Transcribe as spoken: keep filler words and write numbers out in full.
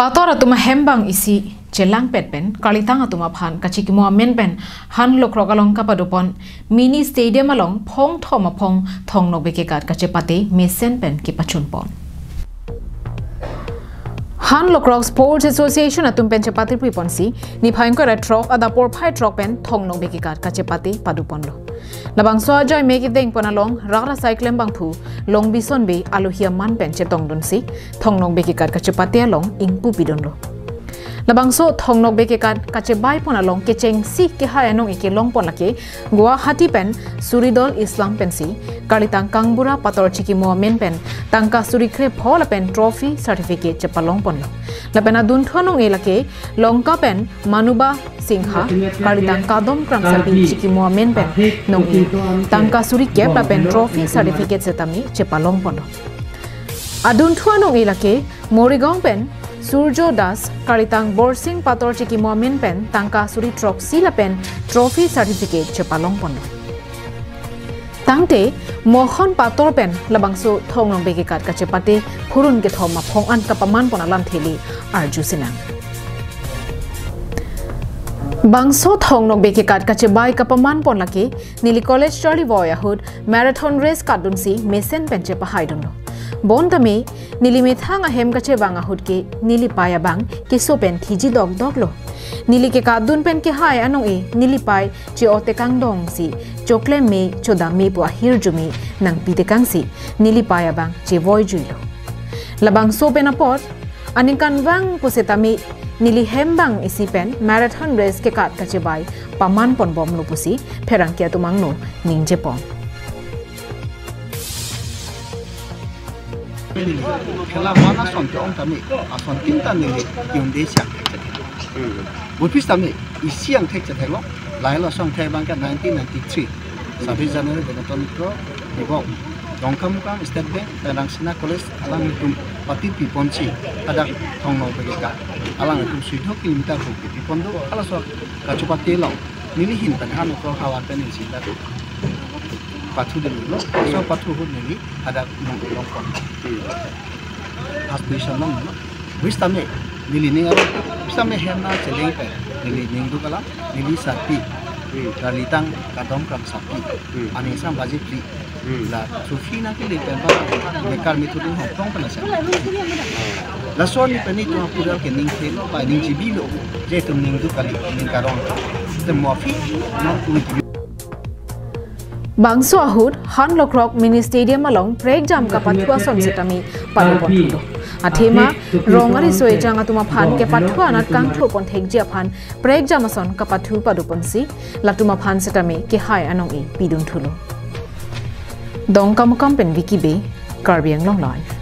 Pator atum ahem bang isi chelangpet pen karlitang atum aphan kachikimo amen pen Han Lokrok along kapadopon mini stadium along phong thom aphong Thong Nokbe kekat kachepate mesen pen kepachunpon. Han Lokrok Sports Association atum pen chepate puponsi niphai ingkoi ra throk adap porphai throk pen Thong Nokbe kekat kachepate padoponlo. Labangso ajai me kedengpon along rak rasai klembangphu Longbison Bey alohi aman pen chetongdunsi Thong Nokbe kekat kachepate along ingpu pidunlo. Labangso Thong Nokbe kekat kachebaipon along kechengsi kehai anong-e kelongpon lake Guwahati pen Suridol Islam pensi karlitang Kangbura Pator chikimo amen pen tangka suri krepho lapen trophy certificate chepalongponlo. Lapen adunthu anong-e lake Longka pen Manuba Singha, karlitang Kadom Kramsapi chikimo amen pen nong-e tangka suri kep lapen trophy certificate setame chepalongponlo. Adunthu anong-e lake Morigaon pen Surjo Das, karlitang Borsing Pator chikimo amen pen tangka suri throksi lapen trophy certificate chepalongponlo. Tangte Mohon Pator pen labangso Thong Nokbe kekat kachepate phurun kethom aphong an kapamanpon alamthe le arju sinang. Bangso Thong Nokbe kekat kachebai kapamanpon lake neli college charlivoi ahut marathon race katdunsi mesen pen chepahaidunlo. Bontame neli methang ahem kachevang ahut ke neli pei abang keso pen thiji dokdoklo. Neli kekatdun pen kehai anong-e neli pei che-otekang dongsi choklem me chodam me pu ahirjume nangpitekangsi neli pei abang chevoijuilo. Labangso pen apot aningkanvang pusetame neli hem bang isi pen marathon race kekat kachebai pamanponbomlo pusi pherangke atum angno ningjepon. Khela one ason ke-ong tame, ason tin ta neli ke-ongde isi angthek chetheklong. Bupis tame isi angthek chetheklong. Lahelo ason angthek abang ke nineteen ninety-three, sabis January Ganatantro Divos, Dongkamukam State Bank pen Rangsina College alanglitum pati piponsi hadak Thong Nokbe kekat alanglitum suidho kilometer hu pipon do, halaso kachepate along neli ahin pen Han Lokrok havar pen isi dak pathu delo. So pathu ahut neli hadak nong longpon. First position longlo. Bupis tame neli ning aro, bupis tame hem nangcheleng pen neli ning duk alam, neli sarpi, karlitang Kadom Kramsapi, aning sam baji phli. La trophy nangkele pen ba, mekar methuding hongtong pen asa. Laso arni pen itum apudal ke ning thelo, ba ning chibilo, je itum ning duk kali, ning karong, te mofi nang ui. Bangso ahut Han Lokrok Mini Stadium along prekjam kapathu ason setame padoponthulo. Athema rong ariso ejang atum aphan kepathu anat kangthurpon thekji aphan prekjam ason kapathu padoponsi latum aphan setame kehai anong-e pidunthulo. Dongkamukam pen Vicky Bey, Karbi Anglong Live.